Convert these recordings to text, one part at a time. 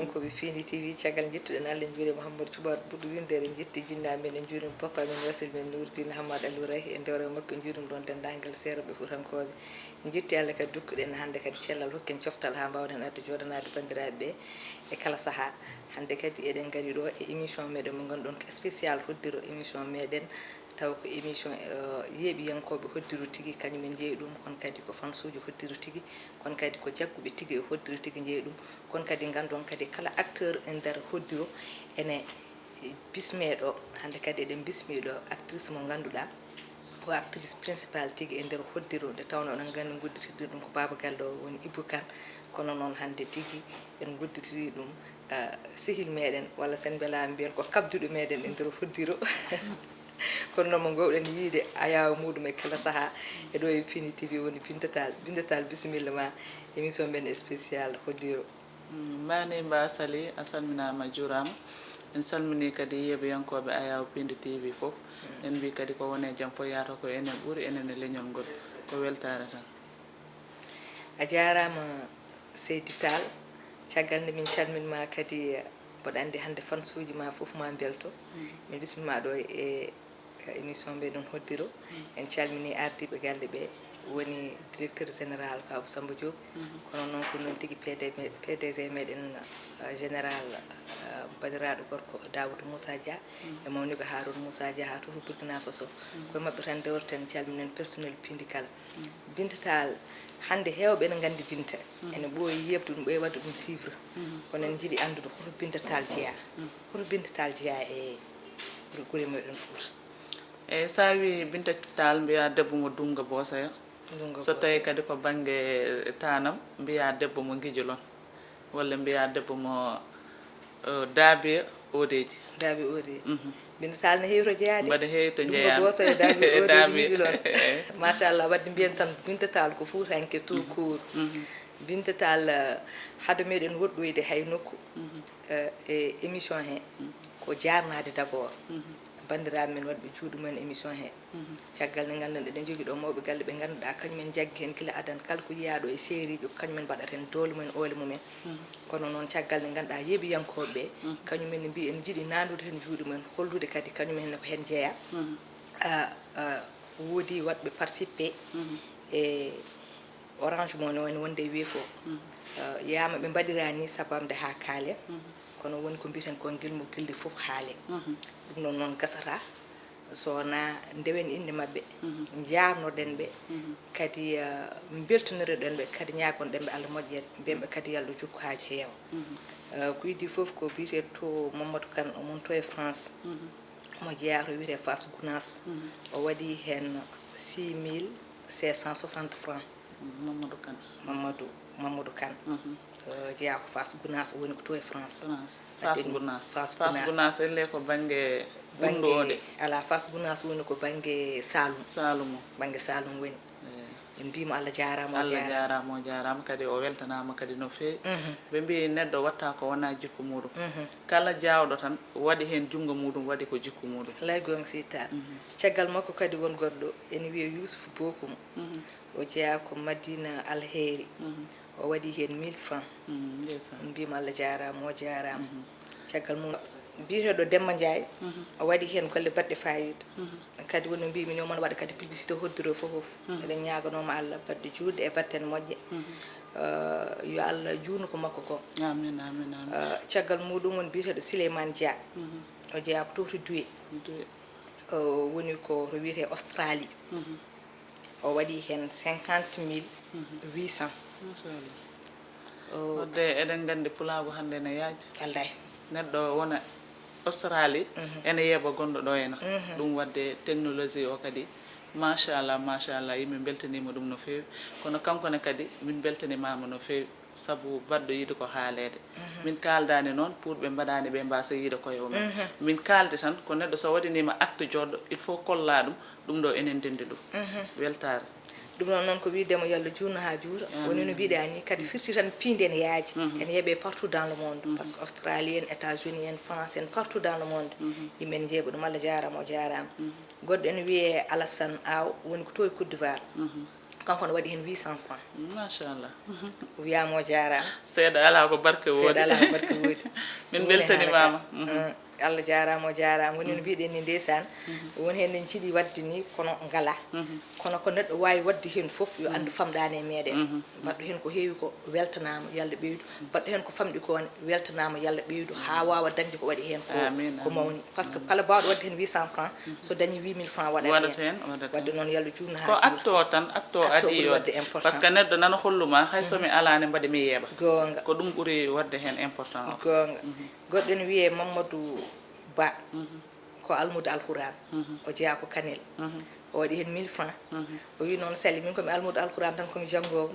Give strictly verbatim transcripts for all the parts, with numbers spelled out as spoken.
Ko ɓe Piindi T V, caggal njettuɗen Allah, en njuuriima Mouhamadou Thioubade Bourdieu, windere, en njetti jinnaaɓe men, en njuuriima papa men, wasil men Nourdine Hammat Alou Rahi, e ndewre makko, en njuuriima ɗoon denndaangal seerɓe fuutankooɓe. En njetti Allah kadi, dokkuɗen hannde kadi cellal, hokken coftal haa mbaawɗen arde jooɗanaade banndiraaɓe ɓe e kala sahaa. Hannde kadi eɗen ngari ɗo e émission meɗen mo ngannduɗon ko spécial hoddiro, émission meɗen, taw ko émission, eh, yeeɓiyankooɓe hoddiro tigi, kañum en njeyi ɗum, kono kadi ko fansuuji hoddiro tigi, kono kadi ko jagguɓe tigi e hoddiro tigi njeyi ɗum, kono kadi nganndon kadi kala acteur e nder hoddiro ene bismee ɗo. Hannde kadi eɗen bismii ɗo actrice mo ngannduɗaa ko actrice principal tigi e nder hoddiro, nde tawnoo oɗon nganndi ngudditirɗen ɗum ko baaba galle o woni Ibou Kane, kono noon hannde tigi en ngudditirii ɗum, eh, sehil meɗen, walla sen mbelaama mbiyen ko kabduɗo meɗen e nder hoddiro. Kono noon mo ngoowɗen yiide ayaawo muɗum e kala sahaa, e ɗo e Piindi T V woni Binta Tall. Binta Tall, bisimilla ma, émission men spécial hoddiro. Mm, Mbaane Mba Sali, a salminaama, a juuraama. En salminii kadi yeeɓiyankooɓe ayaawo Piindi T V fof. En mbii kadi ko woni e jam fof yahata ko enen ɓuri, enen e leñol ngol. Ko weltaare tan. A jaaraama, seydi Tall. Caggal nde min calmin ma kadi, mboɗo anndi hannde fansuuji ma fof ma mbelto. Mm. Min bismima ɗo e, e émission mbe ɗon hoddiro. Mm. En calmini ardiiɓe galle ɓe, woni directeur général ko Abou Samba Diop. Mhm. Kono noon ko noon tigi P D, P D G meɗen, eh, général, eh, bandiraaɗo gorko Daoud Moussa Dia, mm, e mawniiɗo Harouna Moussa Dia haa to Burkina Faso. Mm. Koye maɓɓe tan ndewreten, calminen personnel Piindi kala. Mm. Binta Tall, hannde heewɓe ene nganndi Binta. Mm. Ene ɓooyi yeeɓde ɗum, ɓooyi waɗde ɗum suivre. Mm. Kono en njiɗi anndude hoto Binta Tall jeyaa. Mm. Hoto Binta Tall jeyaa e gure meɗen Fuuta. Eeyi, so a wii Binta Tall, mbiyaa debbo mo Duumga Boosoya. Duumga Boosoya. So tawii kadi ko bannge Taanam, mbiyaa debbo mo Ngijolon. Walla mbiyaa debbo mo, eh, Daabiya Oodeeji. Daabiya Oodeeji. Mhm. Binta Tall ne heewi to jeyaade. Mbaɗa heewi to jeyaade. Duumga Boosoya, Daabiya Oodeeji, Daabiya. Ngijolon. Eeyi. Machallah, waɗde mbiyen tan Binta Tall ko fuutanke tout court. Mhm. Binta Tall, eh, hade meɗen woɗɗoyde hay nokku, mhm, eh, e émission he, mhm, ko jaarnaade d'abord, mhm, banndiraaɓe men waɗɓe juuɗe mumen émission he. Mhm. Caggal nde ngannduɗen eɗen njogii ɗo mawɓe galle ɓe ngannduɗaa kañum en njaggi heen gila adan, kala ko yiyaaɗo e seeriiji ko kañum en mbaɗata heen doole mumen, oole mumen. Mhm. Kono noon caggal nde ngannduɗaa yeeɓiyankooɓe ɓe, mhm, kañum en mbii ene njiɗi naandude heen juuɗe mumen, hollude kadi kañum en ne ko heen jeyaa. Mhm. Ah, ah, woodi waɗɓe participé, mhm, e Orange Money o ene wonde e Wave o. Mhm. Eh, yaama ɓe mbaɗiraani sabamde haa kaalen. Mhm. Kono woni ko mbiyeten ko ngilmo gilli fof haale. Mhm. Ɗum noon noon gasata. So wonaa ndewen innde maɓɓe, mhm, njaarnoɗen ɓe, mhm, kadi, eh, mbeltoniroɗen ɓe, kadi ñaagonɗen ɓe Allah moƴƴere, mbiyen ɓe kadi yo Allah jokku haaju heewa. Mhm. Eh, ko idii fof ko biyeteeɗo to Mamadou Kane, o mon to e France. Mhm. Mo jeyaa to wiyetee Fass Gounass. Mhm. O waɗi heen six mille cinq cent soixante francs. Mamadou Kane. Mamadou, Mamadou Kane. Mhm. Eh, jeyaa ko Fass Gounass, o woni ko to e France. France. Fass Gounass. Fass Gounass. Fass Gounass, elle ko bannge Ɓunndu o de. Alaa, Fass Gounass woni ko bannge Saalum. Saalum o. Bannge Saalum woni. Eeyi. En mbiyii mo Allah jaaraama, o jaaraama. Allah jaaraama, o jaaraama, kadi o weltanaama kadi no feewi. Mhm. Ɓe mbiyi neɗɗo watta ko wonaa jikku muuɗum. Mhm. Kala jaawɗo tan waɗi heen junngo muuɗum, waɗi ko jikku muuɗum. Lay goonga, seydi Tall. Mhm. Caggal makko kadi won goɗɗo ene wiyee Youssouf Bokoum. Mhm. O jeyaa ko Madina Alheri. Mhm. O waɗi heen mille francs. Mhm, ndeysaan. En mbiyii mo Allah jaaraama, o jaaraama. Mhm. Caggal mum, biyeteeɗo Demba Ndiaye, mhm, o waɗi heen golle baɗɗe faayiida. Mhm. Kadi woni no mbiymi ni, omo waɗa kadi publicité hoddiro fof fof. Mhm. Eɗen ñaaganoo mo Allah baɗɗe juutɗe e batten moƴƴe. Mhm. Eh, yo Allah juutnu ko makko ko. Amiin, amiin, amiin. Eh, caggal muɗum won biyeteeɗo Souleymane Dia. Mhm. O jeyaa ko to to Douai. Douai. O woni ko to wiyetee Australie. Mhm. O waɗi heen cinquante mille huit cents. Machallah. O Wadde eɗen nganndi pulaagu hannde ene yaaji. Wallaahi. Neɗɗo wona Australie, mhm, ene yeeɓa gonɗo ɗo ena. Mhm. Ɗum wadde technologie o kadi, machallah, machallah, yimɓe mbeltaniima ɗum no feewi. Kono kanko ne kadi, min mbeltanimaama no feewi. Sabu baɗɗo yiɗi ko haaleede. Mhm. Min kaaldaani noon pour ɓe mbaɗaani ɓe mbaasa yiide koye mumen. Mhm. Min kaaldi tan ko neɗɗo so waɗaniima acte jooɗɗo, il faut kollaa ɗum, ɗum ɗo enen ndenndi ɗum. Mhm. Weltaare. Ɗum noon, noon ko wiide mo yo Allah juutnu haa juuta. Amiin. Woni no mbiɗaa ni, kadi firti tan piindi ene yaaji. Mhm. Ene yeeɓee partout dans le monde. Mhm. Parce que Australie en, États-Unis en, France en, partout dans le monde. Mhm. Yimɓe ene njeeɓa ɗum. Allah jaaraama, o jaaraama. Mhm. Goɗɗo ene wiyee Alassane Aw, woni ko to e Côte d'Ivoire. Mhm. Kanko no waɗi heen huit cent francs. Machallah. O wiyaama o jaaraama. Seeɗa alaa ko barke woodi. Seeɗa alaa ko barke woodi. Min mbeltanimaama. Allah jaaraama, o jaaraama. Woni no mbiɗen ni ndeysaan. Won heen ne njiɗi waɗde ni kono ngalaa. Kono ko neɗɗo waawi waɗde heen fof yo anndu famɗaani e meeɗen. Mbaɗɗo heen ko heewi ko weltanaama yo Allah ɓeydu. Mbaɗɗo heen ko famɗi ko ne weltanaama yo Allah ɓeydu haa waawa dañde ko waɗi heen ko. Ko mawni. Par ce que kala baawɗo waɗde heen huit cent francs so dañi huit mille francs waɗat heen. Waɗde noon yo Allah juutnu haa juuta. Ko acte o tan, acte o adii yo waɗde. Parce que neɗɗo nana holluma hay so mi alaa ne mbaɗi mi yeeɓa. Goonga. Ko ɗum ɓuri waɗde heen important o. Goonga. Goɗɗo ne wiyee Mamadou Ba. Ko almuudo Alquraan. O jeyaa ko Kanel. O waɗi heen mille francs. O wii noon Sali, min ko mi almuudo Alquraan tan ko mi janngoowo.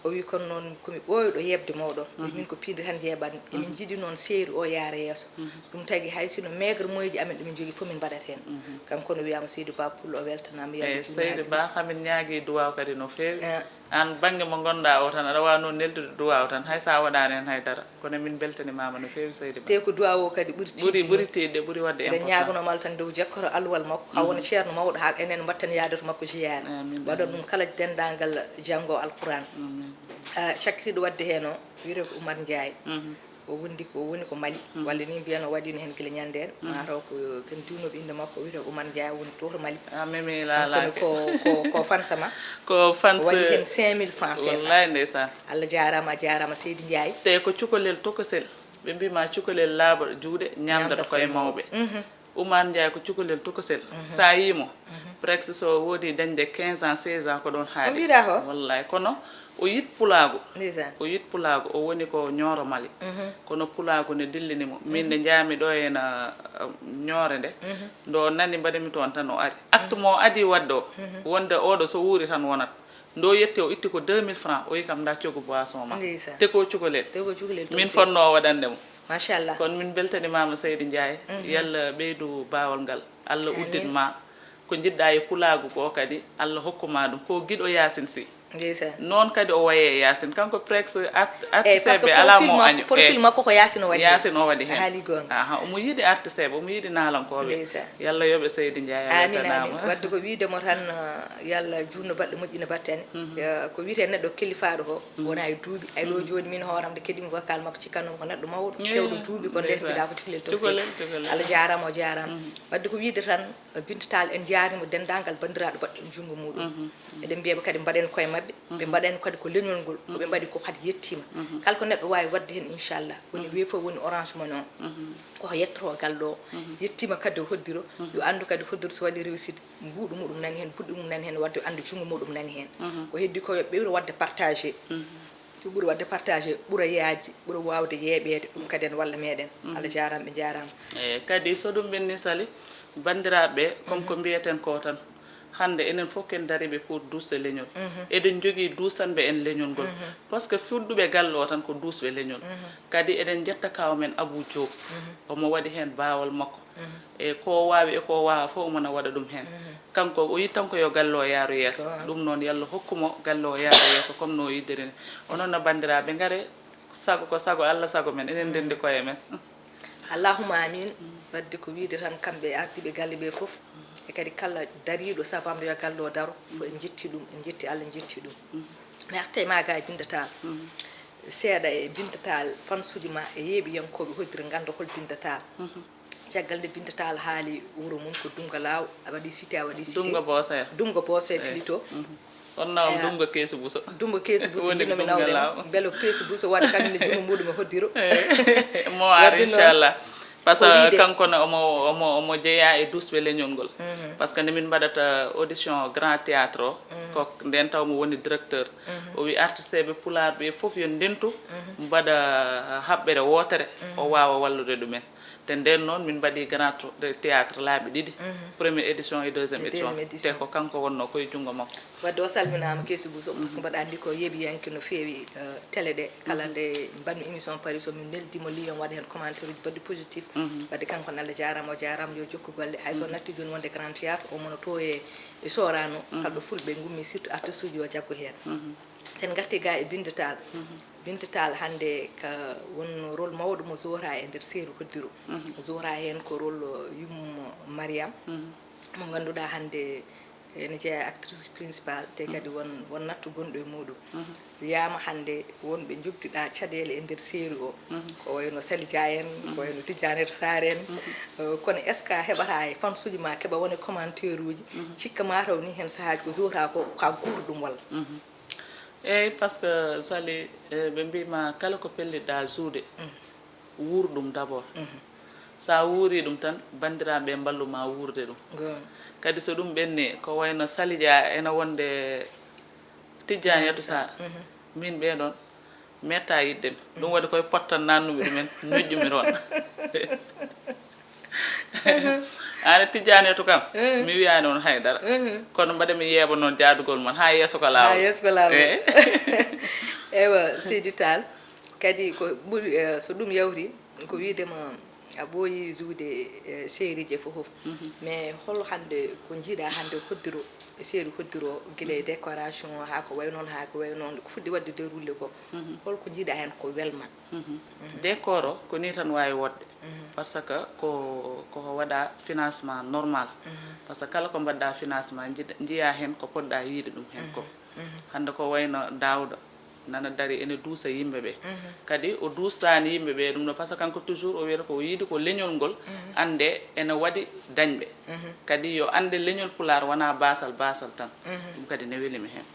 O wii kono noon ko mi ɓooyɗo yeeɓde mooɗon. O wii min ko piindi tan njeeɓatmi. Emin njiɗi noon seeri o yaara yeeso. Ɗum tagi hay sino maigre moyeji amen ɗo min njogii fof min mbaɗat heen. Kanko no wiyaama Seydi Ba Pullo o weltanaama yalla. Eyi Seydi Ba, hamin ñaagii duwaaw kadi no feewi. Aan bannge mo ngonɗaa o tan aɗa waawi noon neldude duwaaw tan hay so a waɗaani heen hay dara. Kono min mbeltanimaama no feewi Seydi Ba. Te ko duwaaw o kadi ɓuri tiiɗde. Ɓuri tiiɗde, ɓuri waɗde important. Eɗen ñaagonooma Allah tan dow jekkoro alwal makko haa wona ceerno mawɗo haa enen mbatten yaade to makko jiyaare. Waɗan ɗum kala denndaangal janngoowo Alquraan. Cakkiriiɗo waɗde heen o wiyetee ko Oumar Ndiaye. O wondi ko woni ko Mali. Walla ni mbiyen o waɗiino heen gila ñande en. Mataw ko ken diwnooɓe innde makko o wiyetee ko Oumar Ndiaye woni to to Mali. A memi laalake. Ko ko ko fansa ma. Ko fans. Waɗi heen cinq mille francs C F A. Wallahi ndeysaan. Allah jaaraama a jaaraama seydi Ndiaye. Te ko cukalel tokosel. Ɓe mbiima cukalel laaɓa juuɗe ñaamdata koye mawɓe. Oumar Ndiaye ko cukalel tokosel. Sa yii mo presque so woodi dañde quinze ans seize ans ko ɗoon haali. Wallay kono o yit pulaagu. O yit pulaagu o woni ko ñooro Mali. Kono pulaagu ne dillini mo min nde njaami ɗo ena ñoore nde. Nde o nani mbaɗimi toon tan o ari acte mo o adii waɗde o. Wonde oɗo so wuuri tan wonat. Nde o yetti o itti ko deux mille francs o wi kam nda cogu boisson ma. Te ko cukalel. Min fotnoo waɗande mo. Machallah. Kono min mbeltanimaama Seydi Ndiaye. Yalla ɓeydu baawal ngal. Allah uddin ma. Ko njiɗɗa e pulaagu ko kadi Allah hokku ma ɗum ko giɗo Yaasin si. Noon kadi o waye e Yaasin kanko presque artiste ɓe alaa mo año. Profil makko ko Yaasin o waɗi. Yaasin o waɗi heen. Aha omo yiɗi artiste ɓe omo yiɗi naalankooɓe. Yalla yoɓe Seydi Ndiaye a weltanaama. Wadde ko wiide mo tan yalla juutno baɗɗo moƴƴina battane. Ko wiyetee neɗɗo kelifaaɗo ko wona e duuɓi ay ɗo jooni min hooram nde keɗimi vocal makko cikkannomi ko neɗɗo mawɗo kewɗo duuɓi ko ndesbiɗa ko cukalel to sel. Allah jaaraama o jaaraama. Wadde ko wiide tan Binta Tall en njaarnima denndaangal banndiraaɗo mbaɗɗen junngo muuɗum. Eɗen mbiya ɓe kadi mbaɗen koye maɓɓe ɓe mbaɗani kadi ko leñol ngol ko ɓe mbaɗi ko kadi yettiima. Kala ko neɗɗo waawi waɗde heen inchallah woni weefoy woni orange moni o. Koko yettotoo galle o yettiima kadi o hoddiro yo anndu kadi hoddiro so waɗi réussite. Mbuuɗu muɗum nani heen, buɗɗi mum nani heen, wadde anndu junngo muɗum nani heen. Ko heddi ko yo ɓeydo waɗde partagé. Yo ɓuri waɗde partagé ɓura yaajde ɓura waawde yeeɓeede ɗum kadi ene walla meeɗen. Allah jaaraama ɓe njaaraama. Eyi kadi so ɗum ɓenni Sali banndiraaɓe ɓe comme ko mbiyeten ko tan hannde enen fof ken dariiɓe pour duusde leñol. Eɗen njogii duusanɓe en leñol ngol. Parce que fuɗɗuɓe galle o tan ko duusɓe leñol. Kadi eɗen njetta kaaw men Abou Diop. Omo waɗi heen baawal makko. E ko o waawi e ko o waawaa fof omo na waɗa ɗum heen. Kanko o yiɗi tan ko yo galle o yaaru yeeso. Ɗum noon yalla hokku mo galle o yaaru yeeso comme no o yiɗiri ni. Onon no banndiraaɓe ngare sago ko sago Allah sago men enen ndenndi koye men. Allahumma amin. Wadde ko wiide tan kamɓe ardiiɓe galle ɓe fof e kadi kala dariiɗo sabamde yo galle o daro fof en njetti ɗum en njetti Allah njetti ɗum. Mi arta e maaga e Binta Tall. Seeɗa e Binta Tall fansuuji ma e yeeɓiyankooɓe hoddira ngannda hol Binta Tall. Caggal nde Binta Tall haali wuro mum ko Dumga Laaw a waɗi cité a waɗi cité. Dumga Boosoya. Dumga Boosoya plutôt. On naw Dumga Keesu Buso. Dumga Keesu Buso jinno mi nawde mbelo Keesu Buso waɗa kañum ne junngo muɗum e hoddiro. Mo ar inchallah. Parce que kanko ne omo omo omo jeeya e duusɓe leñol ngol. Parce que nde min mbaɗata audition grand théâtre o ko nden taw mo woni directeur. O wi artisteɓe pulaar ɓe fof yo ndentu mbaɗa haɓɓere wootere o waawa wallude ɗumen. Te nden noon min mbaɗi grand théâtre laabi ɗiɗi. Première édition e deuxième édition te ko kanko wonno koye junngo makko. Wadde o salminaama Keesu Buso par ce que mbaɗa anndi ko yeeɓiyanke no feewi télé ɗe kala nde mbaɗmi émission Paris o min neldimo Lyon waɗa heen commentaire uji baɗɗi positif. Wadde kanko ne Allah jaaraama o jaaraama yo jokku golle hay so natti jooni wonde grand théâtre o mono to e e Sorano kala ɗo fulɓe ngummi surtout artiste uji o jaggu heen. Sen ngarti ga e Binta Tall. Binta Tall hannde ka wonno rôle mawɗo mo Zohra e nder série hoddiro. Zohra heen ko rôle yummo Mariam mo ngannduɗaa hannde ene jeeya actrice principal, te kadi won, won nattu gonɗo e muɗum. Wiyaama hannde wonɓe njogtiɗaa caɗeele e nder série o, ko wayno Sali Dia en, ko wayno Tidiane Saar en. Eh, kono est ce que a heɓata e fansuji ma keɓa wone commentaire uji, cikka mataw ni heen sahaaji ko zowta ko ka guurɗum walla? Eyyi, parce que Sali, eh, ɓe mbima kala ko pellitɗa juude, wuur ɗum d' abord. Sa wuuri ɗum tan, banndiraaɓe ɓe mballu ma wuurde ɗum. Kadi so ɗum ɓenni, ko wayno Sali Dia ena wonde Tijjani Yatu Saar, min ɓee ɗon mi etta yiɗde mi. Ɗum waɗi koye pot tan nannumi ɗumen, ñoƴƴumi toon. Aan e Tijjani Yatu kam, mi wiyaani on haydara. Kono mbaɗa mi yeeɓa noon jaadugol mon haa yeeso ko laawol. Haa yeeso ko laawol. Eywa, Seydi Tall, kadi ko ɓuri, eh, so ɗum yawti, ko wiidema a ɓooyi juude, eh, série ji e fof fof. Mais hol hannde ko njiiɗa hannde hoddiro, série hoddiro, gila e décoration haa ko way noon, haa ko way noon, ko fuɗɗi waɗde déroulé ko? Hol ko njiiɗa heen ko welma? Décor o ko ni tan waawi wodde. Parce que ko, ko waɗa financement normal. Parce que kala ko mbaɗɗa financement, njiɗa-, njiya heen ko poɗɗa yiide ɗum heen ko. Hannde ko wayno Daawda nana dari ene duusa yimɓe ɓe. Kadi o duustaani yimɓe ɓe ɗum ɗo, parce que kanko toujours o wiyata ko o yiɗi ko leñol ngol annde ene waɗi dañɓe. Kadi yo annde leñol Pulaar wona baasal, baasal tan. Ɗum kadi ne weli mi heen.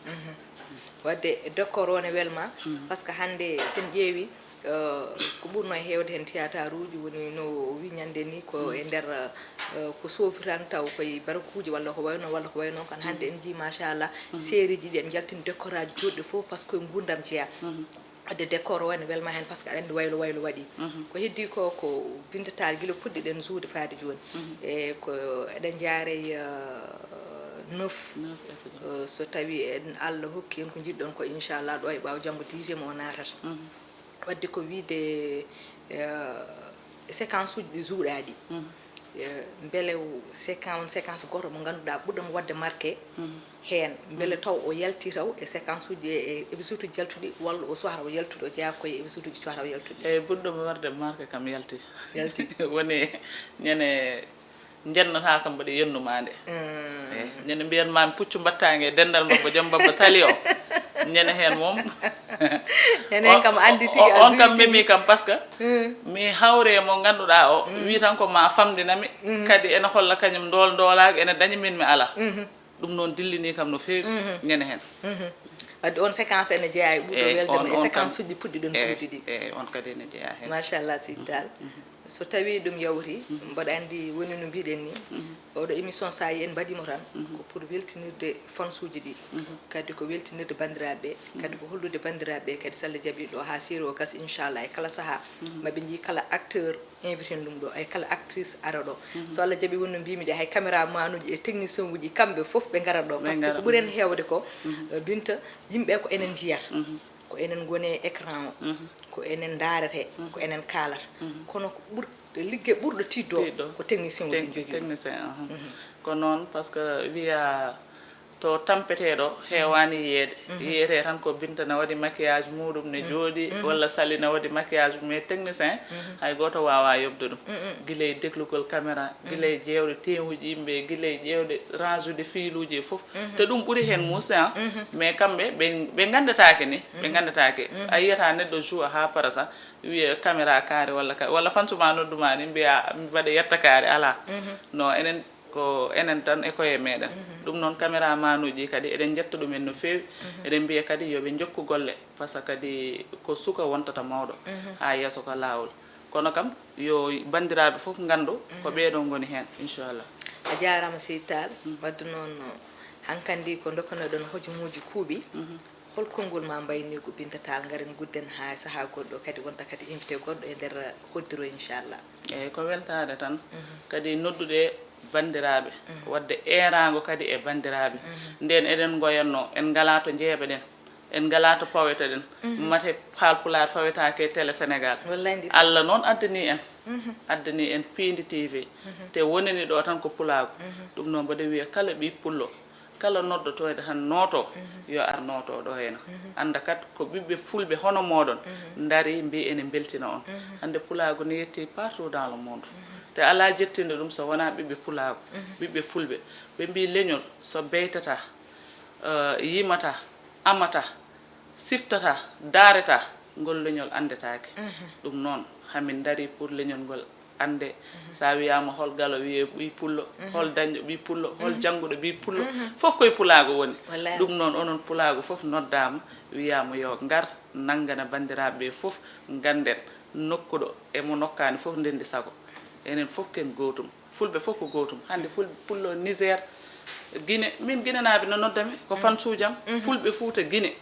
Wadde décor o ne welma, parce que hannde sen ƴeewi, eh, ko ɓurno e heewde heen théâtre uji woni no o wi ñande ni ko e nder, eh, ko soofi tan taw koye barakuuji walla ko wayno, walla ko wayno, kan hannde en njii machallah, série ji ɗi en njaltini décor aji joɗɗi fof parce que koye nguurndam jeeya. Wadde décor o ene welma heen parce que aɗa anndi waylo waylo waɗi. Ko heddi ko, ko Binta Tall gila puɗɗiɗen juude faade jooni. E ko eɗen njaarey, eh, neuf. Eh, so tawi en Allah hokki en ko njiɗɗon ko, inchallah, ɗo e ɓaawo janngo dixième o naatata. Wadde ko wiide, eh, séquence uji ɗi juuɗaaɗi. Eh, mbele séquence, séquence gooto mo ngannduɗaa ɓurɗo mo waɗde marqué heen, mbele taw o yalti taw e séquence uji, e, e épisode uji jaltuɗi, walla o suwata o yaltude, o jeyaa koye épisode uji suwata o yaltude? Eyi, ɓurɗo mo waɗde marqué kam yalti. Yalti. Woni ñande njennata kam mbaɗi yennuma nde. Eyi, ñande mbiyan ma mi puccu mbattaange e denndal mbabba, joom mbabba Sali o. Ñande heen moom. Ñande heen kam anndi tigi a on kam memi kam, parce que mi hawre mo ngannduɗaa o, wi tan ko ma famɗina mi, kadi ene holla kañum ndool ndoolaaki, ene dañi min mi alaa. Ɗum noon dillini kam no feewi ñande heen. Wadde on séquence ene jeeya e ɓurɗo welde ma e séquence uji puɗɗiɗon juude ɗi. Eyi, on kadi ene jeeya heen. Machallah, Seydi Tall. So tawii ɗum yawti, mboɗo anndi woni no mbiɗen ni, oɗo émission so a yi en mbaɗiimo tan, ko pour weltinirde fansuuji ɗi, kadi ko weltinirde banndiraaɓe ɓe, kadi ko hollude banndiraaɓe ɓe kadi so Allah jaɓii ɗo haa série o gasa, inchallah, e kala sahaa, maɓe njii kala acteur invité ɗum ɗo, e kala actrice ara ɗo. So Allah jaɓii, woni no mbimi de, hay caméraman uji e technicien uji, kamɓe fof ɓe ngarat ɗo, parce que ko ɓuri en heewde ko, eh, Binta, yimɓe ko enen njiyata, ko enen ngoni e écran o, ko enen ndaarete, ko enen kaalata. Kono ko ɓur-, ligge ɓurɗo tiiɗde o ko technicien uji jogii. Technicien, aha. Ko noon, parce que wiya to tampeteeɗo heewaani yiyeede. Yiyetee tan ko Binta na waɗi maquillage muuɗum ne jooɗi, walla Sali na waɗi maquillage mum, mais technicien hay gooto waawaa yoɓde ɗum. Gila e deglugol caméra, gila e ƴeewde teewuji yimɓe, gila e ƴeewde range ude fiiluuji e fof. Te ɗum ɓuri heen muusde, ah. Mais kamɓe, ɓe, ɓe nganndataake ni, ɓe nganndataake. A yiyata neɗɗo joue haa para sa, wiya caméra kaari walla ka, walla fansu ma noddu ma ni, mbiya mi mbaɗa yetta kaari, alaa. No, enen ko enen tan e koye meɗen. Ɗum noon, caméraman uji kadi eɗen njetta ɗumen no feewi. Eɗen mbiya kadi yo ɓe njokku golle, parce que kadi ko suka wontata mawɗo haa yeeso ko laawol. Kono kam, yo banndiraaɓe fof nganndu ko ɓeeɗo ngoni heen, inchallah. A jaaraama, Seydi Tall. Wadde noon, hankandi ko ndokkanoɗon hojomooji kuuɓi. Hol konngol ma mbayniigu Binta Tall, ngaren ngudden haa sahaa goɗɗo, kadi wonta kadi invité goɗɗo e nder hoddiro, inchallah. Eyi, ko weltaade tan. Kadi noddude banndiraaɓe, waɗde eeraango kadi e banndiraaɓe. Ndeen eɗen ngoyanno, en ngalaa to njeeɓeɗen, en ngalaa to pawetoɗen. Mate Haalpulaar fawetaake e Télé Sénégal. Wallay ndeysaan. Allah noon addani en, addani en Piindi T V. Te wonani ɗo tan ko pulaagu. Ɗum noon mboɗo wiya kala ɓiy pullo, Kala noddotooɗo tan nootoo, yo ar nootoo ɗo heno. Annda kat ko ɓiɓɓe fulɓe hono mooɗon ndarii mbii ene mbeltina on. Hannde pulaagu ne yetti partout dans le monde. Te alaa jettinɗo ɗum so wonaa ɓiɓɓe pulaagu, ɓiɓɓe fulɓe. Ɓe mbii leñol so beytataa, eh, yimataa, amataa, siftataa, ndaaretaa, ngol leñol anndetaake. Ɗum noon, hamin ndarii pour leñol ngol annde. So a wiyaama hol galo wiyee ɓiy pullo, hol dañɗo ɓiy pullo, hol jannguɗo ɓiy pullo, fof koye pulaagu woni. Wallaay. Ɗum noon, onon pulaagu fof noddaama, wiyaama yo ngar, nanngana banndiraaɓe ɓe fof, ngannden nokkuɗo e mo nokkaani fof ndenndi sago. Enen fof ken gootum. Fulɓe fof ko gootum. Hannde ful-, pullo Niger, Guinée, min guinénaaɓe no noddami, ko fansuujam, fulɓe Fuuta Guinée.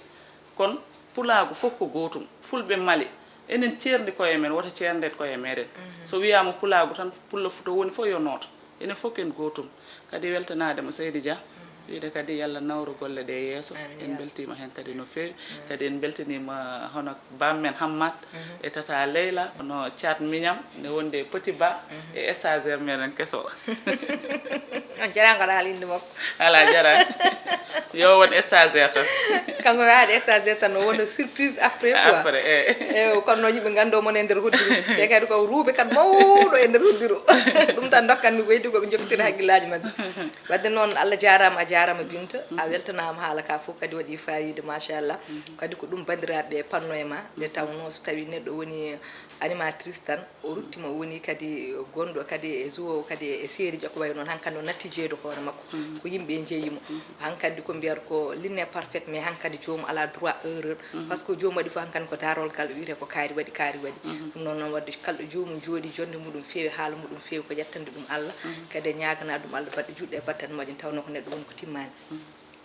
Kono pulaagu fof ko gootum. Fulɓe Mali, enen ceerndi koye men, wota ceernden koye meɗen. So wiyaama pulaagu tan, pullo to woni fof yo nooto. Enen fof ken gootum. Kadi weltanaade mo Seydi Dia, wiide kadi yalla nawru golle ɗe yeeso. Amin, en ya. Mbeltiima heen kadi no feewi. Kadi en mbeltiniima hono bammen Hammat e tata Leyla, hono Thiat Mignam, ne wondi e Petit Ba, e stagiaire meɗen keso. On jaraama ko haalinde makko. Alaa jaraama. Yo won stagiaire tan. Kanko mi haade stagiaire tan, o wonno surprise après quoi. Après, eh. Eh, kono noon yimɓe nganndo mon e nder hoddiro. Te kadi ko ruube kan mawɗo e nder hoddiro. Ɗum tan ndokkan mi ko heddi ko ɓe njokkitira hakkillaaji maɓɓe. Wadde noon, Allah jaaraama, a jaaraama Binta. A weltanaama, haala ka fof kadi waɗi faayiida, machallah. Kadi ko ɗum banndiraaɓe ɓe panno e ma, nde tawnoo so tawii neɗɗo woni animatrice tan, o rutti mo, o woni kadi gonɗo kadi e joueur, kadi e série ji, ko wayi noon hankadi o natti jeeyde hoore makko. Ko yimɓe njeyi mo. Hankadi ko mbiyata ko l'inimparfait, mais hankadi joomum alaa droit erreur. Par ce que joomum waɗi fof hankadi ko darol gal, wiyetee ko kaari waɗi, kaari waɗi. Ɗum noon, noon wadde kala ɗo joomum jooɗi, jonnde muɗum feewi, haala muɗum feewi, ko yettande ɗum Allah. Kadi e ñaagana ɗum Allah baɗɗo juɗɗo e battane moƴƴe, tawnoo ko neɗɗo woni ko timmaani.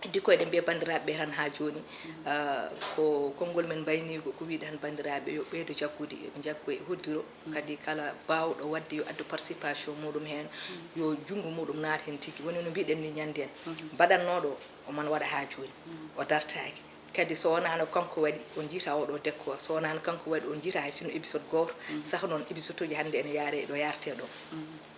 Heddi ko eɗen mbiya banndiraaɓe ɓe tan haa jooni, ah, ko konngol men mbayniigo, ko wiyde tan banndiraaɓe yo ɓeydo jaggude, yo ɓe njaggu e hoddiro. Kadi kala baawɗo waɗde yo addu participation muɗum heen, yo junngo muɗum naat heen tigi. Woni no mbiɗen ni ñande en, mbaɗatnooɗo o, oman waɗa haa jooni, o dartaaki. Kadi so wonaano kanko waɗi, on njiyta oɗo décor. So wonaano kanko waɗi, on njiyta hay sino épisode gooto. Saka noon épisode uji hannde ene yaare ɗo yarte ɗo.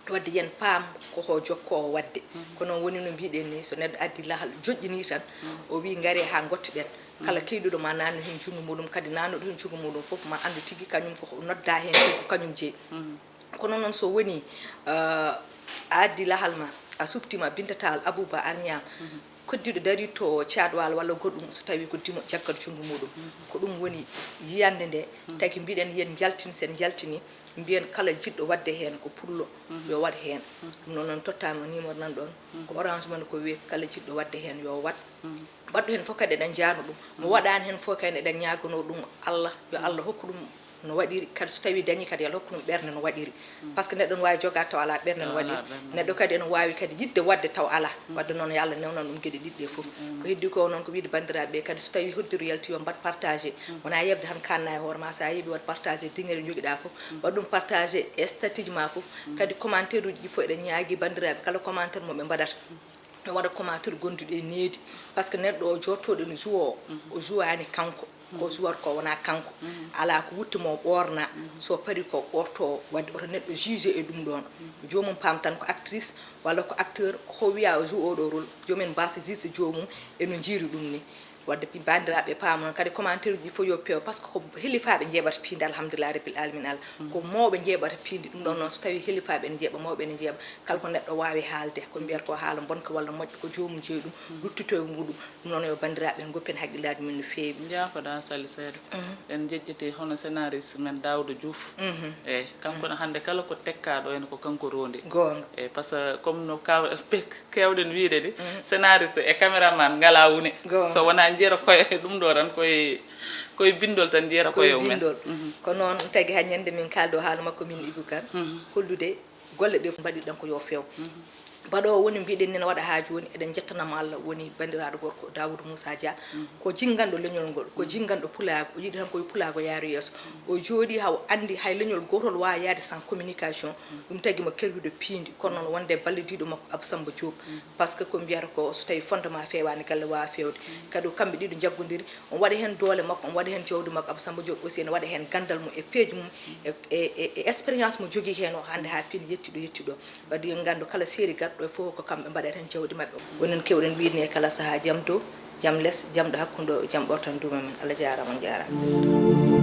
Wadde yen paam ko ho jokkoowo waɗde. Ko noon woni no mbiɗen ni, so neɗɗo addi lahal joƴƴini tan, o wi ngare haa ngottoɗen. Kala keyɗuɗo ma nannu heen junngo muɗum, kadi nannuɗo heen junngo muɗum fof ma anndu tigi kañum ko nodda heen ko kañum jeyi. Kono noon so woni, ah, a addi lahal ma, a suɓtima Binta Tall Abouba Arñam, koddiiɗo darii to Caadwal walla goɗɗum, so tawii ko dimo jaggat junngo muɗum. Ko ɗum woni yiyannde nde, tagi mbiɗen yen njaltin, sen njaltini, mbiyen kala jiɗɗo waɗde heen ko pullo, yo waɗ heen. Ɗum noon, noon tottaama numéro nan ɗoon, ko Orange Money ko wiyee, kala jiɗɗo waɗde heen yo waɗ. Mbaɗɗo heen fof kadi eɗen njaarno ɗum. Mo waɗaani heen fof kadi eɗen ñaaganoo ɗum Allah, yo Allah hokku ɗum no waɗiri, kadi so tawii dañii kadi, yo Allah hokku ɗum ɓernde no waɗiri. Par ce que neɗɗo no waawi jogaade taw alaa ɓernde no waɗiri. Neɗɗo kadi ene waawi kadi yiɗde waɗde taw alaa. Wadde noon, yo Allah newnan ɗum geɗe ɗiɗi ɗe fof. Ko heddi ko noon ko wiyde banndiraaɓe ɓe kadi, so tawii hoddiro yalti, yo mbaɗ partagé. Wonaa yeɓde tan kaanna e hoore ma, so a yeɓi waɗ partagé diŋere njogiɗa fof. Waɗ ɗum partagé e statut ji ma fof. Kadi commentaire uji ɗi fof eɗen ñaagi banndiraaɓe kala commentaire mo ɓe mbaɗata, ɓe waɗa commentaire gonduɗo e needi. Par ce que neɗɗo o jottooɗo ene jouo, o jouaani kanko. Ko joueur ko wonaa kanko. Alaa ko wutte mo ɓoorna. So pari ko ɓorto waɗde oto neɗɗo juge e ɗum ɗoon. Joomum paam tan ko actrice walla ko acteur, ko wiya o joue oɗo rôle. Joomum en mbaasa juge joomum eno njiiri ɗum ni. Wadde pi-, banndiraaɓe paama noon kadi commentaire uji fof yo peew, par ce que ko helifaaɓe njeeɓata piindi, alhamdulillahi rabbil alamin Allah. Ko mawɓe njeeɓata piindi, ɗum ɗoon noon so tawii helifaaɓe ene njeeɓa, mawɓe ene njeeɓa, kala ko neɗɗo waawi haalde, ko mbiyata ko haala bonka walla moƴƴa, ko joomum jeyi ɗum, ruttito e muɗum. Ɗum noon yo banndiraaɓe en ngoppen hakkillaaji mum no feewi. Njaafoɗaa Sali Seedo. En njejjiti hono scénariste men Daouda Diouf. Eyi, kanko ne hannde kala ko tekkaa ɗo ene ko kanko rondi. Goonga. Eyi, par ce que comme no kaw-, pe-, keewɗen wiyde de, scénariste e caméraman ngalaa wune. Goonga. So wonaa njiyata koye ɗum ɗo tan, koye, koye binndol tan njiyata koye mumen. Binndol. Ko noon tagi haa ñande min kaaldo haala makko min Ibou Kane. Hollude golle ɗe fof mbaɗirɗen ko yo feew. Mbaɗoowo woni mbiɗen ni no waɗa haa jooni, eɗen njettanamo Allah, woni banndiraaɗo gorko Daouda Moussa Dia. Ko jinnganɗo leñol ngol, ko jinnganɗo pulaagu, o yiɗi tan ko yo pulaagu yaaru yeeso. O jooɗii haa o anndi hay leñol gootol waawa yahde sans communication. Ɗum tagi mo kerwiiɗo piindi, kono noon wonde ballidiiɗo makko Abou Samba Diop. Par ce que ko mbiyata ko so tawii fondement feewaani, galle waawa feewde. Kadi ko kamɓe ɗiɗo njaggondiri, omo waɗa heen doole makko, omo waɗa heen jawdi makko, Abou Samba Diop aussi ene waɗa heen ganndal mum e peeje mum, e, e, e, e expérience mo jogii heen o hannde haa piindi yetti ɗo yetti ɗo. Wadde yo en nganndu kala seeri gar, Ɗo fof ko kamɓe mbaɗata heen jawdi maɓɓe. Wonen keewɗen wiide ni e kala sahaa jam dow, jam les, jam ɗo hakkunde o, jam ɓortan duuma men. Allah jaaraama, on njaaraama.